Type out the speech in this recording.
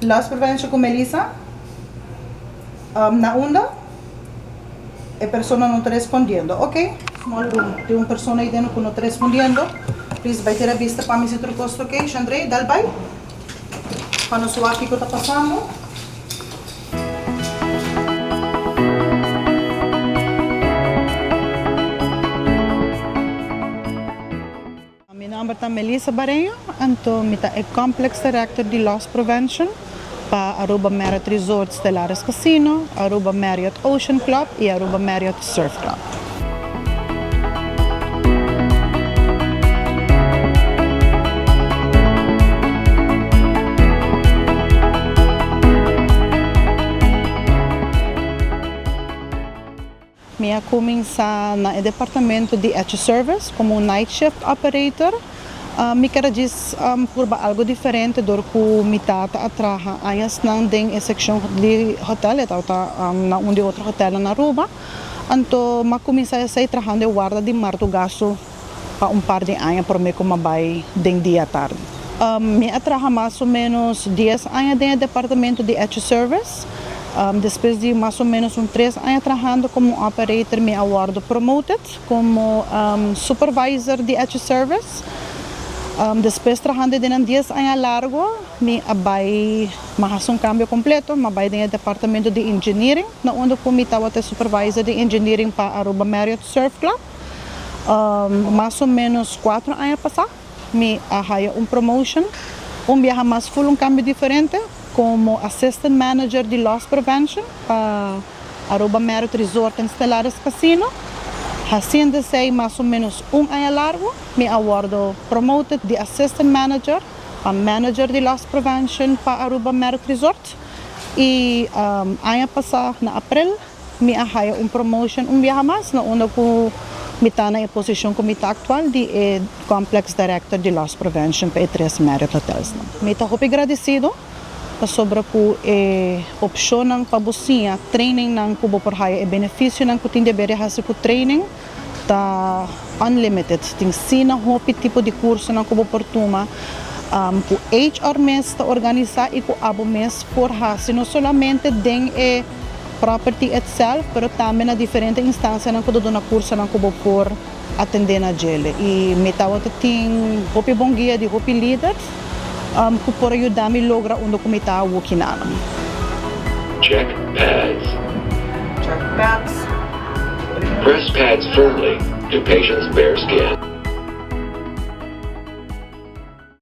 Loss Prevention ku Melissa. Na unda? E persona no ta respondiendo. Ok. Small room. Tin un persona ei dentro ku no ta respondiendo. Please bai tira bista pa mi si tur kos ta ok. Shandrey, dal bai pa nos wak kiko ta pasando. Mi nomber ta Melissa Bareño, anto mi ta e Complex Director di Loss Prevention pa Aruba Marriott Resort Stellaris Casino, Aruba Marriott Ocean Club y Aruba Marriott Surf Club. Mi a cuminsa na e departamento di Echo Service como un night shift operator. Mi ker a djis purba algo diferente dor cu mi tata a traha añasnan den e seccion di hotel, e tabata na un di otro hotelnan na Aruba. Anto m'a cuminsa esey trahando e warda di mardugaso pa un par di aña prome cu m'a bay den dia tardi. Mi a traha mas o menos dies aña den e departamento di Echo Service. Despues di mas o menos un tres aña trahando como operator mi a wordo promoted como supervisor di Echo Service. Despues trahando den nan dies aña largo mi a bay, m'a haci un cambio completo, m'a bay den e departamento di engineering na unda cu mi tabata e supervisor di engineering pa Aruba Marriott Surf Club. Mas o menos cuatro aña pasa mi a haya un promotion, un biaha mas full un cambio diferente como assistant manager di loss prevention pa Aruba Marriott Resort and Stellaris Casino. Haciendo esey mas o menos un aña largo mi a wordo promoted di assistant manager pa manager di loss prevention pa Aruba Marriott Resort y aña pasa na april Mi a haya un promotion un biaha mas na unda ku mi ta na e posishon ku mi ta aktual di e Complex Director di Loss Prevention pa e tres Marriott Hotelsnan. Mi ta hopi gradisido pasobra ku e opshonnan pa bo siña, trainingnan ku bo por haya, e benefisionan ku tin di haber hasi ku training ta unlimited. Tin sina hopi tipo di kursonan ku bo por tuma ku HR mes ta organisá i ku abo mes por hasi no solamente den e property itself, pero tambe na diferente instancianan cu ta duna cursonan cu bo por atende na djele. Y mi tawata tin hopi bon guia di hopi leaders cu por a yuda mi logra unda cu mi ta awoki nan. Check pads. Check pads. Press pads firmly to patient's bare skin.